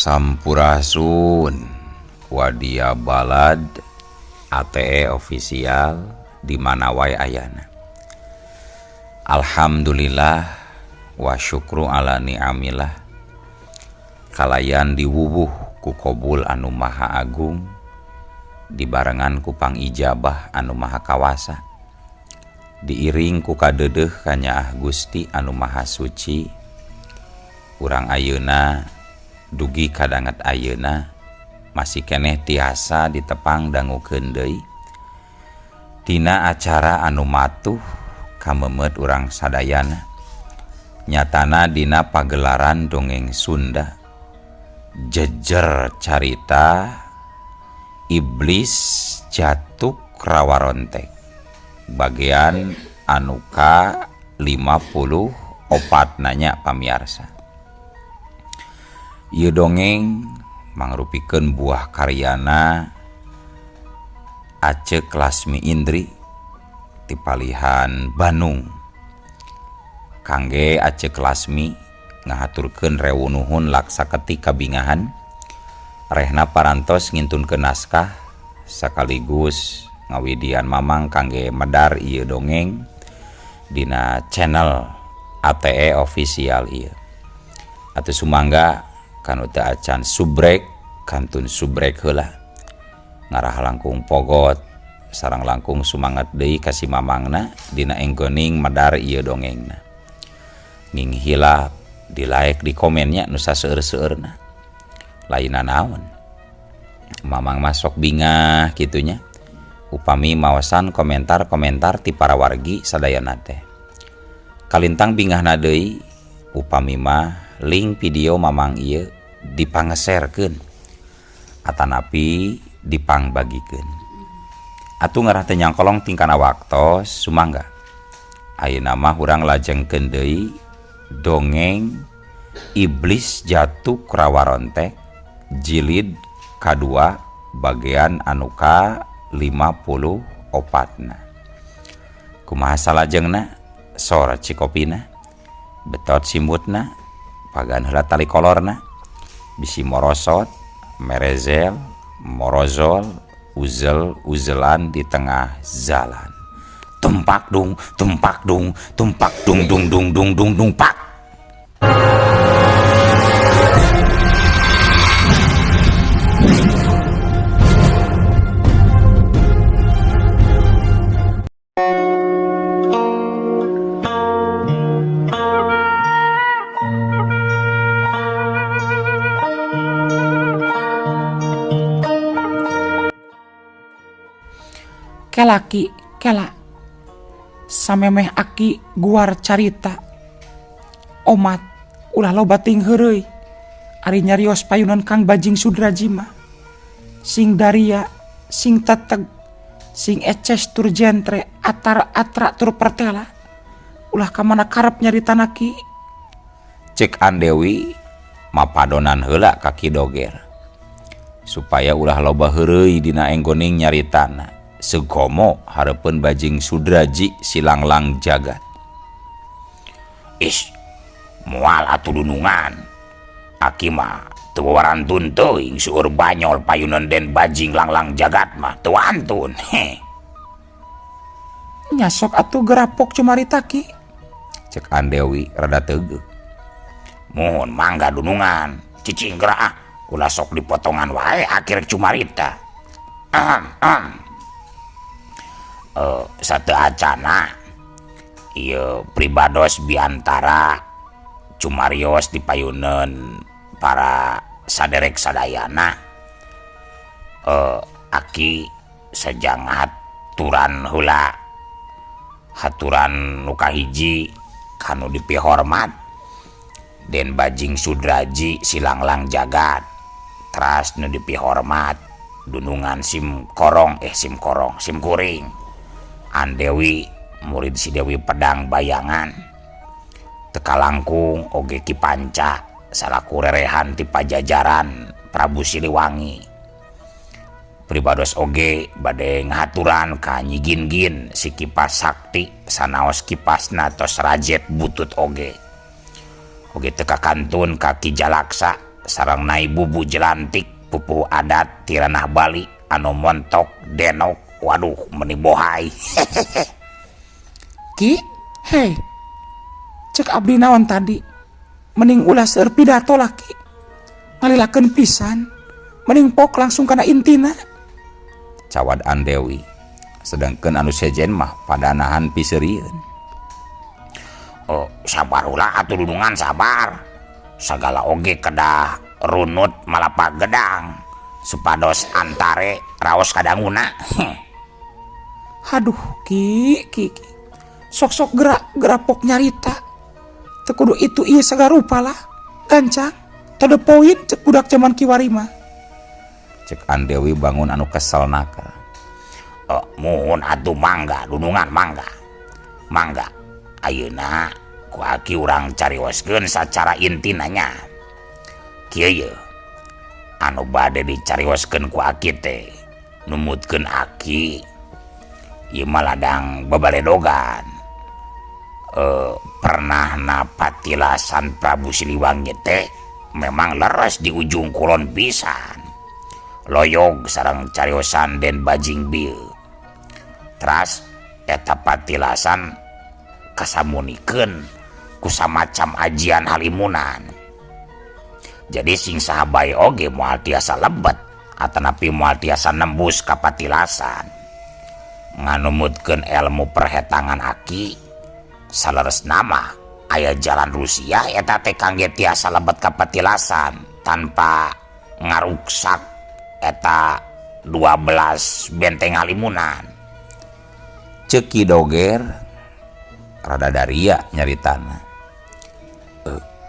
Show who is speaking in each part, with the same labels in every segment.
Speaker 1: Sampurasun Wadia Balad ATE official di mana wae ayana. Alhamdulillah wa syukru ala ni'amillah kalayan diwuwuh ku kobul anu maha agung dibarengan ku pangijabah anu maha kawasa diiring ku kadeudeuh kanyaah Gusti anu maha suci urang ayeuna dugi kadanget ayeuna masih keneh tiasa ditepang dangukeun deui tina acara anu matuh kamemet urang sadayana nyatana dina pagelaran dongeng Sunda jejer carita iblis jatuh rawarontek bagian anu ka 54 nanya pamiarsa. Ieu dongeng mangrupikeun buah karyana Acek Lasmi Indri ti palihan Bandung. Kangge Acek Lasmi ngahaturkeun rewu nuhun laksa ketik kabingahan rehna parantos ngintunkeun naskah sekaligus ngawidian mamang kangge medar ieu dongeng dina channel ATE official ieu. Atuh sumangga kanu teu acan subrek kantun subrek heula ngarah langkung pogot sareng langkung sumangat deui ka si mamangna dina enggoning medar ieu dongengna. Nging hilap di like di komennya nu saseueur-seueurna lainna naon mamang masok bingah kitunya upami mawasan komentar-komentar ti para wargi sadayana teh. Kalintang bingahna deui upami mah link video mamang ieu dipangeserkeun atanapi dipangbagikeun. Atuh ngarah teu nyangkolong tingkana waktos sumangga ayeuna mah urang lajengkeun deui dongeng Iblis Jatuh Rawarontek jilid kadua bagian anu ka 54 na. Kumaha salajengna sora cikopina betot simbutna pagan heula tali kolorna bisi morosot merezel morozol uzel uzelan di tengah jalan tumpak dung tumpak dung tumpak dung dung dung dung dung dung pak.
Speaker 2: Kelaki kela samemeh aki guar carita omat ulah loba ting heureuy ari nyarios payunan Kang Bajing Sudraji mah sing daria sing teteg sing eces tur jentre atar atra tur pertela ulah kamana karep nyarita naki.
Speaker 1: Cek Andewi mapadonan heula ka Ki Doger supaya ulah loba heureuy dina enggoning nyaritana segomo hareupeun Bajing Sudraji silanglang jagat. Is moal atuh dunungan aki mah teu warantun teuing seueur banyol payunan den Bajing langlang jagat mah teu wantun. Heh.
Speaker 2: Nyasok atuh gerapok cumarita ki.
Speaker 1: Cek Andewi rada teugeuh. Muhun mangga dunungan cicing geura ah ulah sok dipotongan wae akhir cumarita. Satu acana ieu pribados biantara cumarios di payuneun para saderek sadayana aki sejang haturan heula haturan nu kahiji kanu dipihormat Den Bajing Sudraji silanglang jagat teras nu dipihormat dunungan sim korong sim korong sim kuring Andewi murid si Dewi Pedang Bayangan teka langkung oge Ki Panca salaku rerehan ti pajajaran Prabu Siliwangi pribados oge bade ngahaturan ka Nyi Gin-gin si kipas sakti sanaos kipasna tos rajet butut oge oge teka kantun ka Ki Jalaksa Sareng Nai Bubu Jelantik pupuhu adat ti ranah Bali anu montok denok waduh meni bohai.
Speaker 2: Ki, hei. Cek abdi naon tadi? Mending ulah seueur pidato lah, Ki. Ngalilakeun pisan. Mending pok langsung kana intina.
Speaker 1: Cawat Andewi. Sedangkan anu sejen mah pada nahan piseurieun. Oh, sabar ulah atuh dudungan, sabar. Sagala oge kedah runut malapa gedang supados antare raos kadanguna.
Speaker 2: Haduh, Ki, Ki, Ki. Sok-sok gerak gerapok nyarita. Teu kudu itu ieu sagarupa lah. Gancang, to the point cek budak zaman kiwari mah.
Speaker 1: Cek Andewi bangun anu kesel naker. Oh, muhun atuh, mangga dunungan, mangga. Mangga. Ayeuna ku aki urang carioskeun sacara intina nya. Kieu ye. Anu bade dicarioskeun ku aki teh numutkeun aki ieu mah ladang babaledogan. Pernah na patilasan Prabu Siliwangi teh memang leres di ujung kulon pisan. Loyog sareng cariosan Den Bajing bieu. Teras eta patilasan kasamunikeun ku samacam ajian halimunan. Jadi sing saha bae oge moal tiasa lebet atanapi moal tiasa nembus ka patilasan. Nganumutkeun ilmu perhetangan aki, saleresna mah aya jalan Rusia eta teh kangge tiasa lebet ka patilasan tanpa ngaruksak eta 12 benteng halimunan.
Speaker 3: Cek Ki Doger rada daria nyaritana.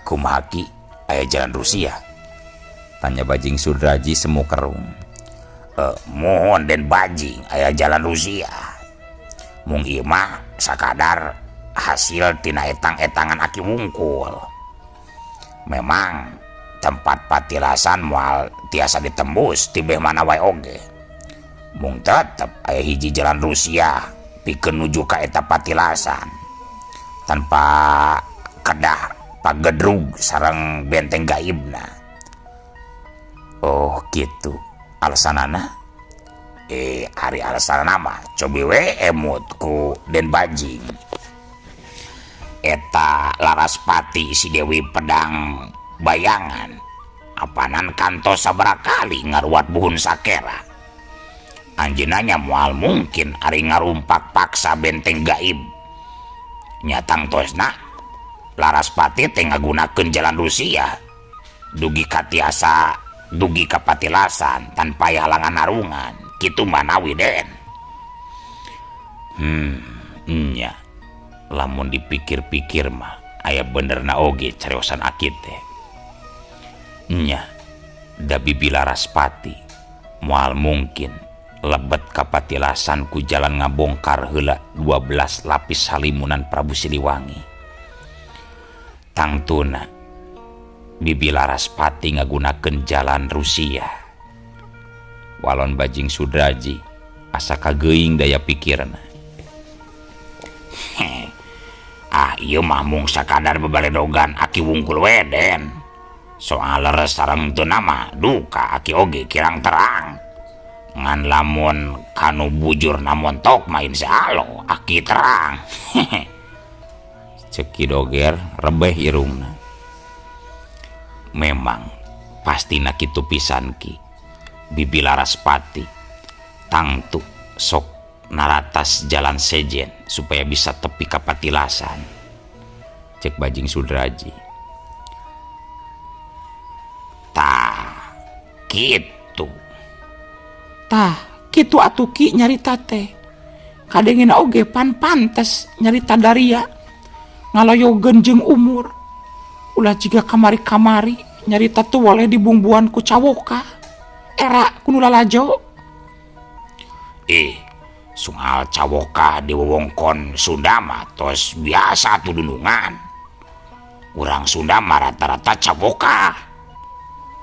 Speaker 1: Kumaha, Ki, aya jalan Rusia?
Speaker 3: Tanya Bajing Sudraji semu kerung.
Speaker 1: Mohon Den Bajing, aya jalan Rusia. Mung ieu mah sakadar hasil tina etang-etangan aki wungkul. Memang tempat patilasan moal tiasa ditembus tibeh mana wae oge. Mung tetep aya hiji jalan Rusia pikeun nuju ka eta patilasan tanpa kedah pagedrug sareng benteng gaibna. Oh, gitu alasanana. Ari alasanana mah cobi we emut ku Den Bajing. Eta Laraspati si Dewi Pedang Bayangan apanan kantos sabaraha kali ngaruat buhun sakera. Anjeunna moal mungkin ari ngarumpak paksa benteng gaib. Nya tangtosna Laraspati teh ngagunakeun jalan Rusia dugi ka tiasa dugi ka patilasan tanpa aya halangan harungan. Kitu manawi, Den.
Speaker 3: Nya lamun dipikir-pikir mah aya benerna oge cariosan aki teh. Nya da Bibi Laraspati moal mungkin lebet ka patilasan ku jalan ngabongkar heula 12 lapis halimunan Prabu Siliwangi. Tangtuna Bibi Laraspati ngagunakeun jalan Rusia. Walon Bajing Sudraji asa kageuing daya pikirna.
Speaker 1: Ah, ieu mah mung sakadar babaledogan aki wungkul we, Den. Soal leres sareng teu mah duka aki oge kirang terang. Ngan lamun kanu bujur montok mah insyaallah aki terang.
Speaker 3: Cek Ki Doger rebeh irungna.
Speaker 1: Memang pastina kitu pisan, Ki. Bibi Laraspati tangtu sok naratas jalan sejen supaya bisa tepi ka patilasan.
Speaker 3: Cek Bajing Sudraji.
Speaker 1: Tah, kitu.
Speaker 2: Tah, kitu atuh, Ki, nyarita teh. Kadengena oge pan pantes nyarita daria ngaloyogeun jeung umur. Ulah jiga kamari-kamari nyarita tuh boleh dibumbuan ku cawoka. Era ku nu lalajo.
Speaker 1: Eh, soal cawoka di wewengkon Sunda mah tos biasa tuh, dunungan. Urang Sunda mah rata-rata cawoka.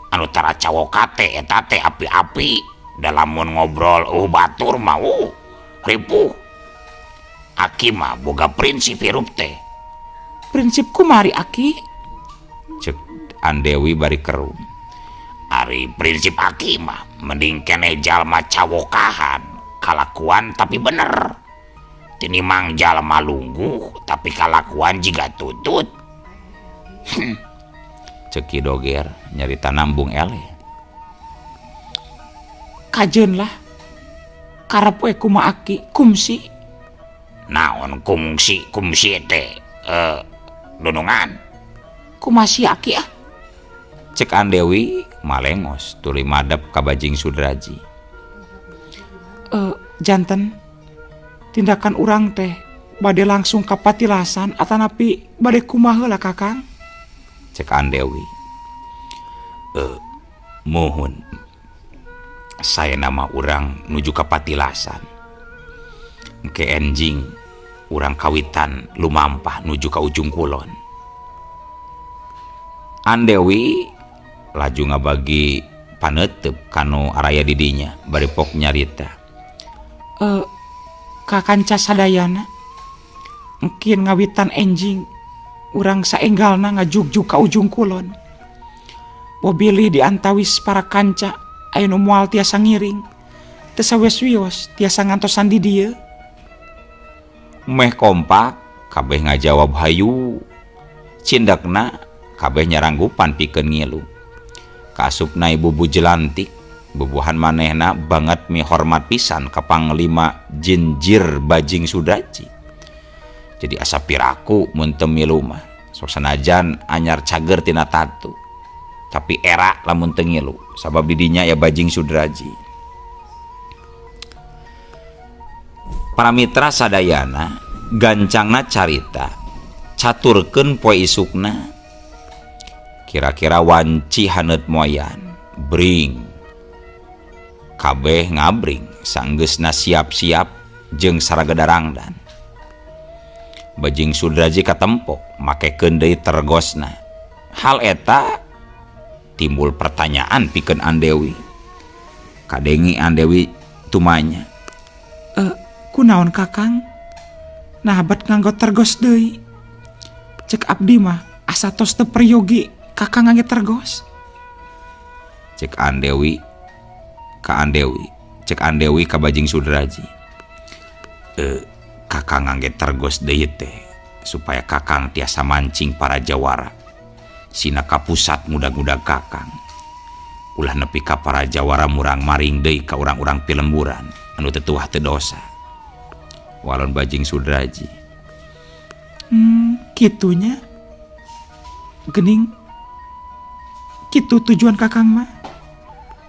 Speaker 1: Anu tara cawoka teh eta teh api-api dalam ngobrol batur mau ripuh. Aki mah boga prinsip hirup teh.
Speaker 2: Prinsip kumari, Aki?
Speaker 3: Cek Andewi bari kerum. Ari prinsip aki mah mending keneh jalma cawokahan kalakuan tapi bener tinimang jalma lungguh tapi kalakuan jiga tutut.
Speaker 1: Cek Ki Doger nyarita nambung eleh.
Speaker 2: Kajeun lah karep we kumaha aki kumsi.
Speaker 3: Naon kumsi kumsi teh dunungan.
Speaker 2: Kumaha si aki ah?
Speaker 1: Cek Andewi malengos tuluy madep ka Bajing Sudraji.
Speaker 2: Janten tindakan urang teh bade langsung ka patilasan atanapi bade kumaha heula Kakang?
Speaker 1: Cek Andewi. Muhun saya nama urang nuju ka patilasan. Engke enjing urang kawitan lumampah nuju ka ujung kulon. Andewi laju ngabagi panetep kanu araya didinya bari pok nyarita.
Speaker 2: Ka kanca sadayana engkin ngawitan enjing urang saenggalna ngajugjug ka ujung kulon. Bobilih diantawis para kanca aya nu moal tiasa ngiring teu sawes-wios tiasa ngantosan di dieu.
Speaker 1: Meh kompak kabeh ngajawab hayu. Cindekna kabeh nyaranggupan pikeun ngilu. Kaasupna ibu Jelantik bubuhan manehna banget mihormat pisan ka Panglima Jinjir Bajing Sudraji. Jadi asa piraku mun teu milu mah. Sok sanajan anyar cager tina tatu. Tapi era lamun teu ngilu sabab didinya ya Bajing Sudraji. Para mitra sadayana gancangna carita caturkeun poe isukna. Kira-kira wanci haneut moyan bring kabeh ngabring sanggeusna siap-siap jeung saraga darangdan. Bajing Sudraji katempo makekeun deui tergosna. Hal eta timbul pertanyaan pikeun Andewi. Kadengi Andewi tumanya.
Speaker 2: Kunaon Kakang? Nah bet nganggo tergos deui. Cek abdi mah asa tos teu peryogi Kakang ngangge tergos.
Speaker 1: Cek Andewi ka Andewi, cek Andewi ka Bajing Sudraji. Kakang ngangge tergos deui teh supaya Kakang tiasa mancing para jawara. Sina ka pusat ngudag-ngudag Kakang. Ulah nepi ka para jawara murang-maring deui ka urang-urang pilemburan anu teu tuah teu dosa. Walon Bajing Sudraji.
Speaker 2: Kitunya. Gening kitu tujuan Kakang mah.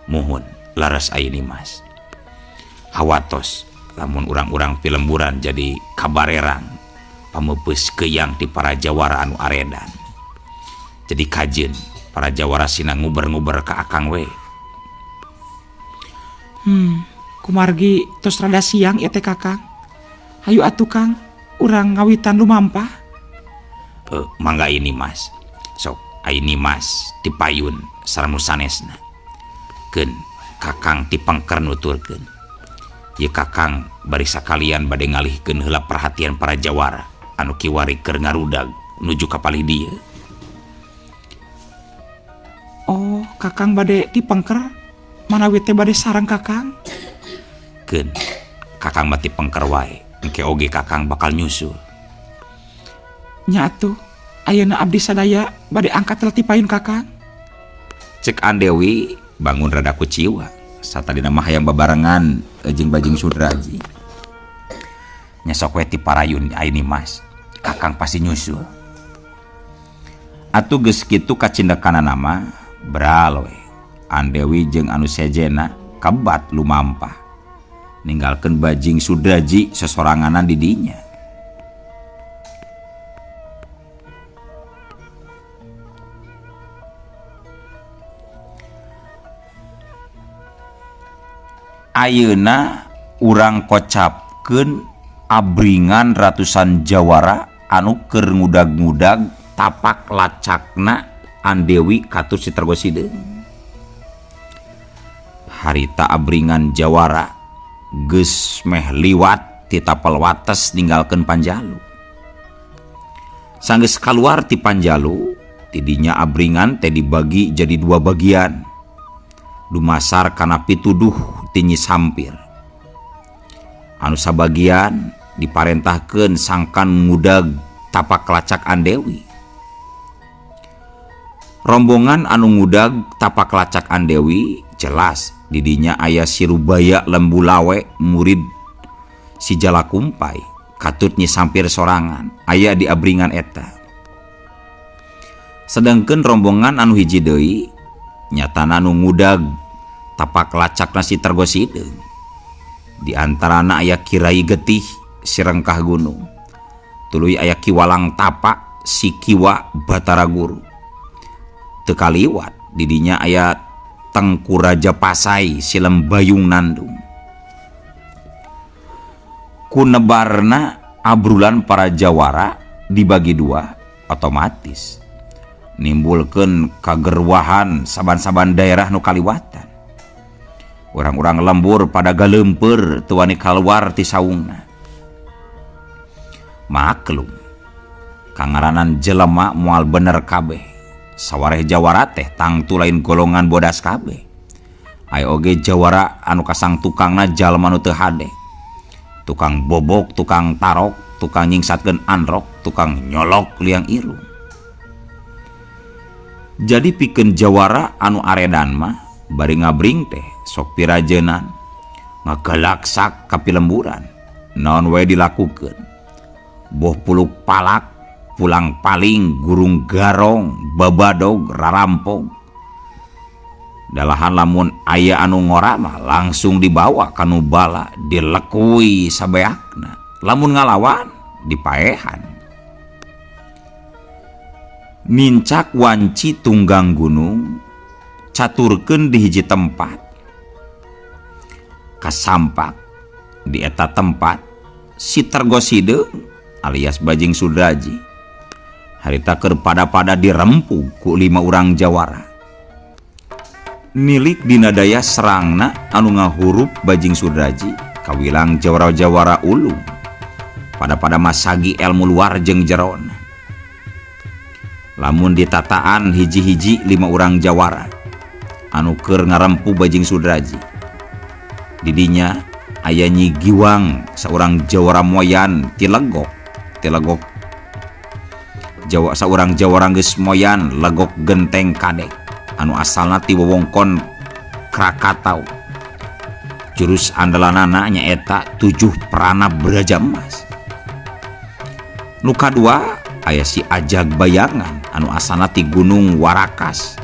Speaker 1: Muhun laras ayeuna Mas. Hawatos lamun urang-urang pilemburan jadi kabarerang pamepeus keyang ti para jawara anu aredan. Jadi kajeun para jawara sina nguber-nguber ka Akang we.
Speaker 2: Kumargi tos rada siang ieu teh Kakang. Hayu atuh Kang, urang ngawitan lumampah.
Speaker 1: Mangga ini Mas. Sok ayeuna Mas dipayun sareng nu sanesna. Keun Kakang tipengker nuturkeun. Ieu Kakang bari sakalian bade ngalihkeun heula perhatian para jawara anu kiwari keur ngarudag nuju ka palih dieu.
Speaker 2: Oh, Kakang bade tipengker manawi teh bade sareng Kakang?
Speaker 1: Keun Kakang mah tipengker wae, engke oge Kakang bakal nyusul.
Speaker 2: Nya atuh, ayeuna abdi sadaya bade angkat heula tipayun Kakang.
Speaker 1: Cek Andewi bangun rada kuciwa. Satadina mah hayang babarengan jeung Bajing Sudraji. Nya sok we tiparayun ayeuna Mas, Kakang pasti nyusul. Atuh geus kitu kacindekanana mah beral we. Andewi jeung anu sejena kebat lumampah. Ninggalkeun Bajing Sudraji sesoranganan di dinya. Ayeuna urang kocapkeun abringan ratusan jawara anu keur ngudag-ngudag tapak lacakna Andewi katur si Tergos Hideung. Harita abringan jawara geus meh liwat ti tapel wates ninggalkeun Panjalu. Sanggeus kaluar ti Panjalu, tidinya abringan teh dibagi jadi dua bagian. Dumasar kana pituduh ti Nyi Sampir. Anu sabagian diparentahkeun sangkan ngudag tapak lacak Andewi. Rombongan anu ngudag tapak lacak Andewi jelas didinya aya si Rubaya Lembu Lawe murid si Jalakumpai katut Nyi Sampir sorangan aya di abringan eta. Sedangkeun rombongan anu hiji deui nyatana anu ngudag tapak lacak si Tergo Sideung. Di antarana aya Kirai Getih si Rengkah Gunung, tuluy aya Ki Walang Tapa si Kiwa Batara Guru. Teu kaliwat didinya aya Tengku Raja Pasai si Lembayung Nandung. Kunebarna abrulan para jawara dibagi dua otomatis nimbulkeun kagerwahan saban-saban daerah nu kaliwatan. Urang-urang lembur pada galempeur teu wani kaluar ti saungna. Maklum, kangaranan jelema moal bener kabeh. Sawareh jawara teh tangtu lain golongan bodas kabeh. Aya oge jawara anu kasang tukangna jalma nu teu hade. Tukang bobok, tukang tarok, tukang nyingsatkeun anrok, tukang nyolok liang irung. Jadi pikeun jawara anu aredan mah bari ngabring teh sok pirajenan, ngagalaksak ka pilemburan, naon wae dilakukeun. Boh puluk palak, pulang paling, gurung garong, babadog, rarampog. Dalahan lamun aya anu ngora mah langsung dibawa kanu bala, dilekui sabeakna. Lamun ngalawan dipaehan. Nincak wanci tunggang gunung caturkeun di hiji tempat. Kasampak di eta tempat si Tergo Sideung alias Bajing Sudraji harita keur pada-pada dirempug ku 5 urang jawara. Nilik dina daya serangna anu ngahurup Bajing Sudraji kawilang jawara-jawara ulung pada-pada masagi ilmu luar jeung jeron. Lamun ditataan hiji-hiji 5 urang jawara anu keur ngarempu Bajing Sudraji. Didinya aya Nyi Giwang saurang jawara moyan ti Legok Jawa saurang jawara geus moyan Legok Genteng Kadek anu asalna ti wewengkon Krakatau. Jurus andalanana nyaeta 7 prana beraja emas. Nu kadua aya si Ajag Bayangan anu asalna ti Gunung Warakas.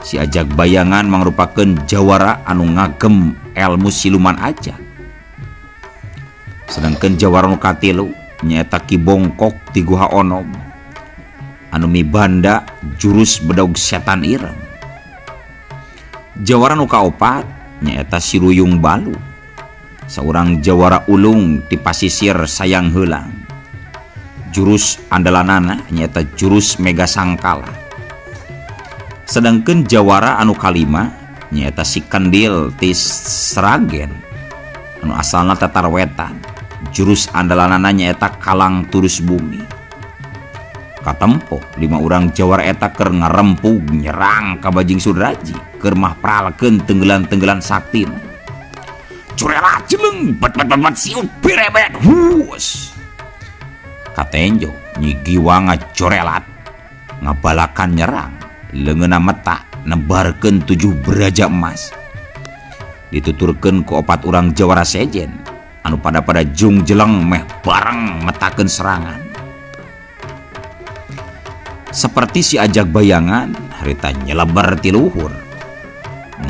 Speaker 1: Si Ajag Bayangan mangrupakeun jawara anu ngagem elmu siluman ajag. Sedangkeun jawara nu katilu nyaeta Ki Bongkok ti Guha Onom anu mibanda jurus bedog setan ireng. Jawara nu kaopat nyaeta si Ruyung Balu, saurang jawara ulung ti pasisir Sayang Heulang. Jurus andalanana nyaeta jurus Mega Sangkala. Sedangkeun jawara anu kalima nyaeta si Kendil ti Sragen anu asalna tatar wetan. Jurus andalanana nyaeta Kalang Turus Bumi. Katempo 5 urang jawara eta keur ngarempug nyerang ka Bajing Sudraji keur mahpralkeun tenggelan-tenggelan saktina. Curela jeleng bet bet bet siut birebet hus. Katenjo Nyi Giwang ngacorelat ngabalakan nyerang leungeunna meta nebarkeun 7 beraja emas. Dituturkeun ku 4 urang jawara sejen anu pada-pada jung jeleng meh bareng metakeun serangan. Seperti si Ajag Bayangan harita nyelebar ti luhur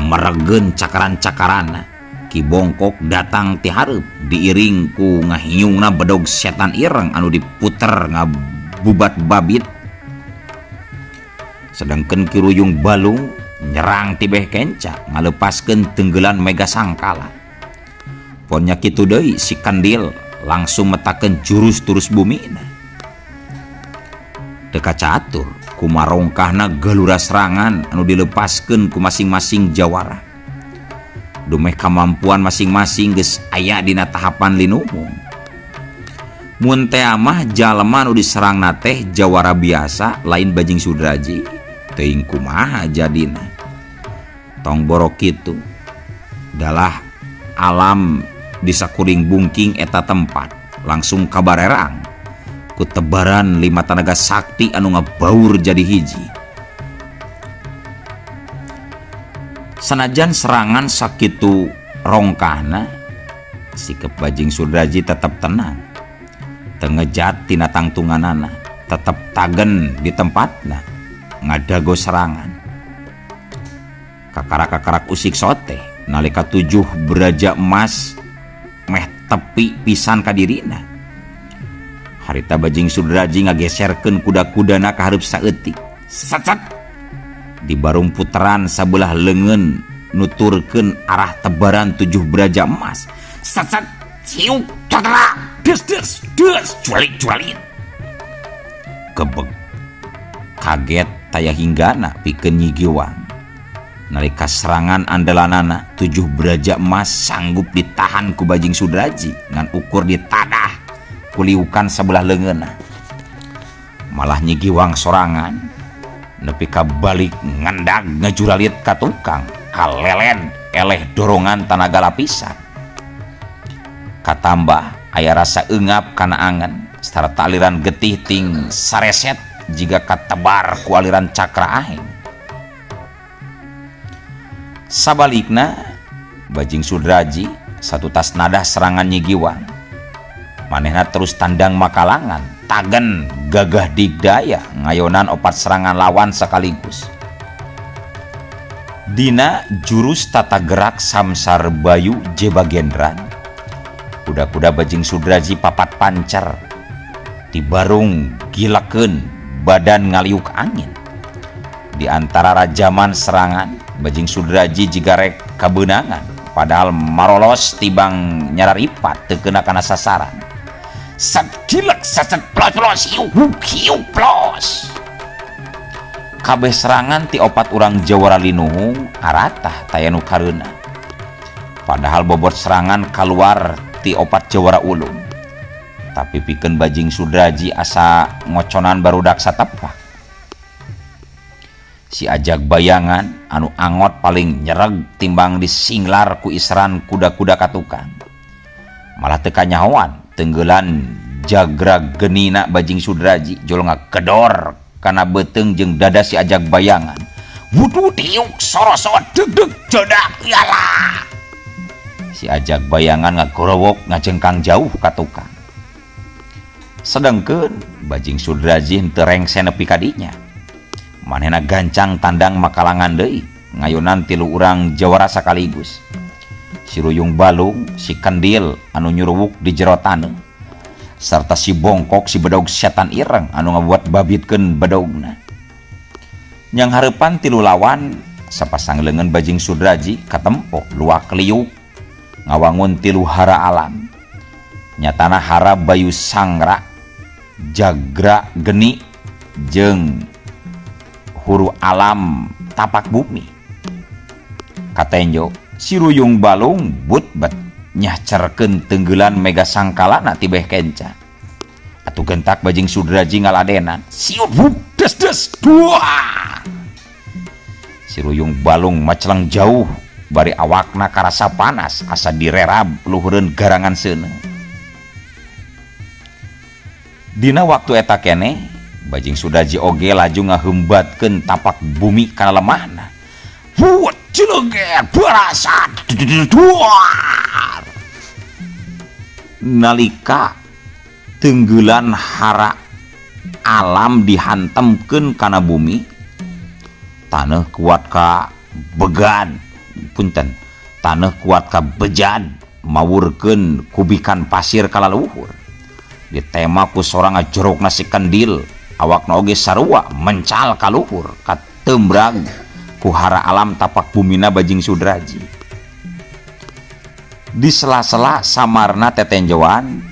Speaker 1: meregen cakaran-cakarana. Ki Bongkok datang ti hareup diiring ku ngahiungna bedog setan ireng anu diputer ngabubat babit. Sedangkeun Ki Ruyung Balung nyerang ti beh kenca ngalepaskeun tenggelan Mega Sangkala. Pon nya kitu deui si Kandil langsung metakeun jurus turus bumina. Teu kacatur kumarongkahna galura serangan anu dilepaskeun ku masing-masing jawara. Dumeh kamampuan masing-masing geus aya dina tahapan linuhung. Mun teh mah jalma nu diserangna teh jawara biasa lain Bajing Sudraji, teuing kumaha jadina. Tong borok kitu. Dalah alam di sakuring bungking eta tempat langsung kabarerang ku tebaran 5 tanaga sakti anu ngabaur jadi hiji. Sanajan serangan sakitu rongkahna, sikep Bajing Sudraji tetep tenang. Teu ngejat tina tangtunganana, tetep tagen di tempatna, ngadago serangan. Kakarak-kakarak usik sote, nalika 7 beraja emas meh tepi pisan ka dirina. Harita Bajing Sudraji ngageserkeun kuda-kudana ka hareup saeutik. Sacet! Di barung puteran sabelah leungeun nuturkeun arah tebaran 7 beraja emas. Sacet! Ciuk! Catra! Des des des! Cualik cualik! Kebeg. Kaget taya hinggana pikeun Nyi Giwang. Nalika serangan andalanana 7 beraja emas sanggup ditahan ku Bajing Sudraji ngan ukur ditadah kuliukan sebelah leungeunna. Malah Nyi Giwang sorangan nepi ka balik ngendag ngajuralit ka tukang kalelen eleh dorongan tanaga lapisan. Katambah aya rasa eungap kana angen sarta aliran getih ting sareset jiga katebar ku aliran cakra aheng. Sabalikna Bajing Sudraji satu tas nadah serangan Nyi Giwang. Manehna terus tandang makalangan, tagen gagah digdaya ngayonan 4 serangan lawan sekaligus. Dina jurus tata gerak Samsar Bayu Jebagendran, kuda-kuda Bajing Sudraji papat pancer, dibarung gilakeun badan ngaliuk angin. Di antara rajaman serangan Bajing Sudraji jiga rek kabeunangan, padahal marolos tibang nyararipat teu kena kana sasaran. Set gilek seset plos plos hiu hiu plos. Kabeh serangan ti 4 urang jawara linuhung aratah taya nu kareuna. Padahal bobot serangan kaluar ti 4 jawara ulung. Tapi pikeun Bajing Sudraji asa ngoconan barudak satepak. Si ajag bayangan anu angot paling nyereg timbang disinglar ku isran kuda-kuda katukang. Malah teu kanyahoan tenggelan jagra genina Bajing Sudraji jol ngagedor kana beuteung jeung dada si ajag bayangan. Wudu tiuk sorosot deg deg jedak ialah. Si ajag bayangan ngagorowok ngajengkang jauh ka tukang. Sedengkeun Bajing Sudraji henteu rengse nepi ka dinya. Manehna gancang tandang makalangan deui ngayonan 3 urang jawara sakaligus. Si Ruyung Balung, si Kendil anu nyuruwuk di jero taneuh, sarta si Bongkok si bedog setan ireng anu ngabuat babitkeun bedogna. Nyang hareupan 3 lawan sapasang leungeun Bajing Sudraji katempo luak liuk ngawangun 3 hara alam. Nyatana hara Bayu Sangra, Jagra Geni jeung huru alam tapak bumi. Katenjo si Ruyung Balung but-bet nyahcerkeun tenggelan mega sangkalana tibeh kenca. Atuh gentak Bajing Sudraji ngaladenan. Siut wup des des dua. Si Ruyung Balung maceleng jauh bari awakna karasa panas asa direrab luhureun garangan seuneu. Dina waktu eta keneh Bajing Sudraji oge laju ngahembatkeun tapak bumi kana lemahna. Buat cileger barasa duar. Nalika tenggelan hara alam dihantemkeun kana bumi, taneuh kuat ka began, punten, taneuh kuat ka bejan mawurkeun kubikan pasir ka laluhur. Ditema ku sorang ngajorokna si Kendil, awakna oge sarua mencal ka luhur katembrag ku hara alam tapak bumina Bajing Sudraji. Di sela-sela samarna tetenjoan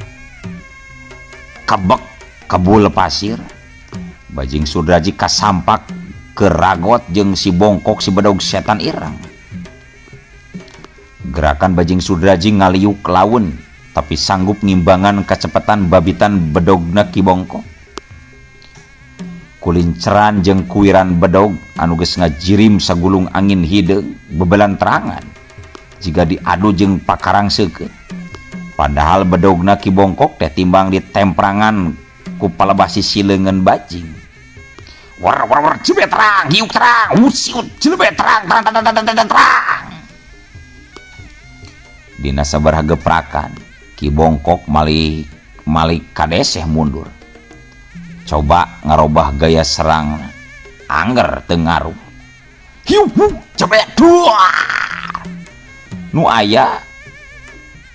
Speaker 1: kebek kebul pasir, Bajing Sudraji kasampak keragot jeung si Bongkok si bedog setan ireng. Gerakan Bajing Sudraji ngaliuk laun tapi sanggup ngimbangan kecepatan babitan bedogna Ki Bongkok. Kulinceran jeung kuiran bedog anu geus ngajirim sagulung angin hideung bebelanterangan jiga diadu jeung pakarang seukeut. Padahal bedogna Ki Bongkok teh timbang ditemprangan ku palebah sisi leungeun bajing. War war war jebe terang, hiuk terang, usiut jebe terang, terang terang terang terang terang. Dina sabaraha geprakan Ki Bongkok malih malih kadeseh mundur. Coba ngarobah gaya serang angger teu ngaruh. Hiu jebe dua. Nu aya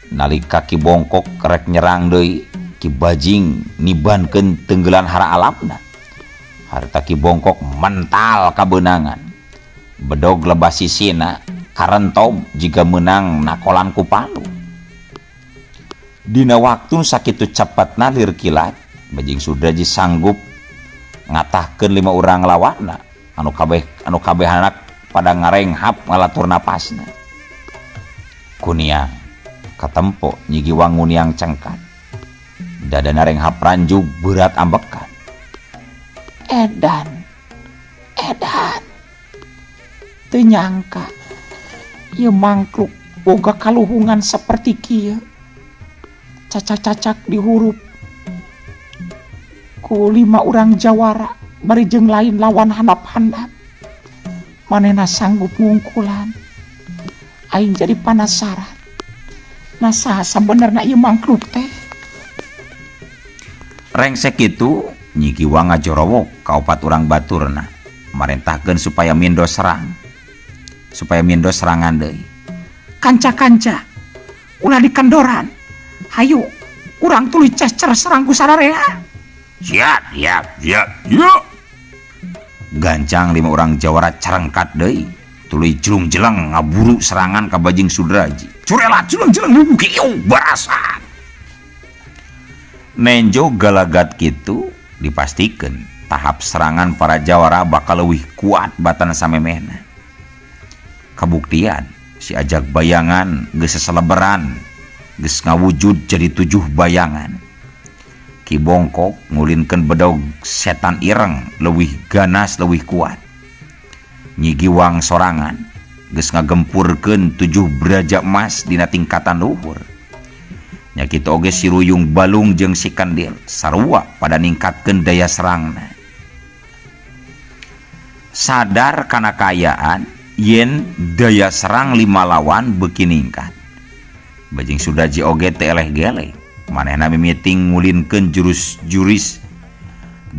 Speaker 1: nalika Ki Bongkok rek nyerang deui, Ki Bajing nibankeun tenggelan hara alamna. Harta Ki Bongkok mental kabeunangan. Bedog lebah sisina karentob jiga meunang nakolan ku palu. Dina waktu sakitu cepatna lir kilat, Bajing Sudraji sanggup ngatahkeun 5 urang lawanna anu kabeh anu kabehanak pada ngarenghap ngalatur napasna. Kuniang katempo Nyi Giwang nguniang cengkat. Dadana renghap ranjug berat ambekan.
Speaker 2: Edan, edan. Teu nyangka ieu mangkluk boga kaluhungan saperti kieu. Cacak-cacak dihurup ku 5 urang jawara bari jeung lain lawan handap-handap. Manehna sanggup ngungkulan. Aing jadi panasaran. Nah saha sabenerna ieu mangkluk teh?
Speaker 1: Rengsek kitu Nyi Giwang ngajorowok ka opat urang baturna, marentahkeun supaya mindo serang. Supaya mindo serangan deui.
Speaker 2: Kanca-kanca, ulah dikandoran. Hayu, urang tuluy cecer serang ku sararea.
Speaker 3: Siap, siap, siap, yuk.
Speaker 1: Gancang 5 urang jawara carengkat deui. Tuluy jelung-jeleng ngaburu serangan ka Bajing Sudraji.
Speaker 3: Curela jeleng-jeleng kieu barasan.
Speaker 1: Nenjo galagat kitu dipastikeun tahap serangan para jawara bakal leuwih kuat batan samemehna. Kabuktian si ajak bayangan geus seseleberan geus ngawujud jadi 7 bayangan. Ki Bongkok ngulinkeun bedog setan ireng leuwih ganas leuwih kuat. Nyi Giwang sorangan geus ngagempurkeun 7 braja emas dina tingkatan luhur. Nya kitu oge si Ruyung Balung jeung si Kendil sarua pada ningkatkeun daya serangna. Sadar kana kaayaan yen daya serang 5 lawan beuki ningkat. Bajing Sudraji oge teu eleh-geleh. Manehna mimiti ngulinkeun jurus-juris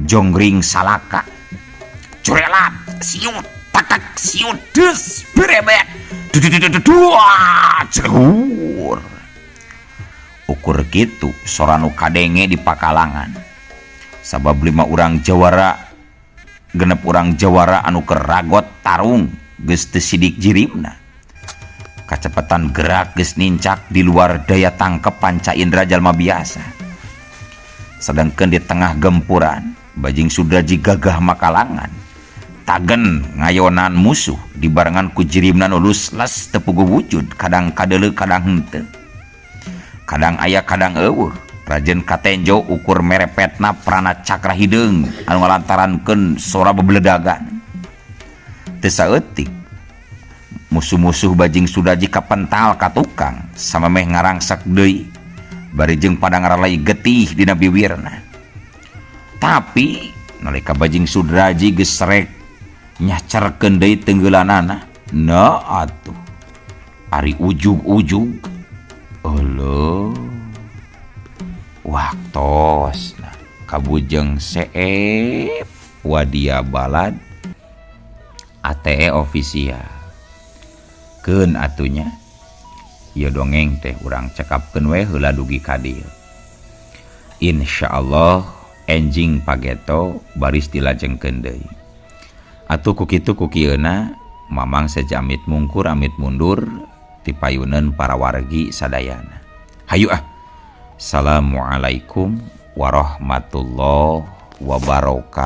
Speaker 1: jonggring salaka.
Speaker 3: Curelat, siut, takak, siut, des, berebet, dua, jegur.
Speaker 1: Ukur kitu sora nu kadenge di pakalangan. Sabab 5 urang jawara, genep urang jawara anu keragot tarung geus teu sidik jirimna. Kacepetan gerak geus nincak di luar daya tangkep panca indera jalma biasa. Sedangkan di tengah gempuran, Bajing Sudraji gagah makalangan. Tagen ngayonan musuh dibarengan ku jirimna nu les teu puguh wujud, kadang kadeuleu kadang henteu. Kadang aya kadang eueuh. Rajen katenjo ukur merepetna prana cakra hideung anu ngalantarankeun sora bebeledagan. Teu saeutik musuh-musuh Bajing Sudraji kapental ka tukang samemeh ngarangsak deui bari jeung pada ngaralai getih dina biwirna. Tapi nalika Bajing Sudraji geus rek nyacerkeun deui tenggelanana, na atuh ari ujug-ujug euleuh waktosna kabujeng seep wadia balad ATE official. Keun atunya ieu dongeng teh urang cekapkeun we heula dugi ka dieu. Insyaallah enjing pageto baris dilajengkeun deui. Atuh ku kitu ku kieuna Mamang seja amit mungkur amit mundur tipayuneun para wargi sadayana. Hayu ah. Assalamualaikum warahmatullahi wabarakatuh.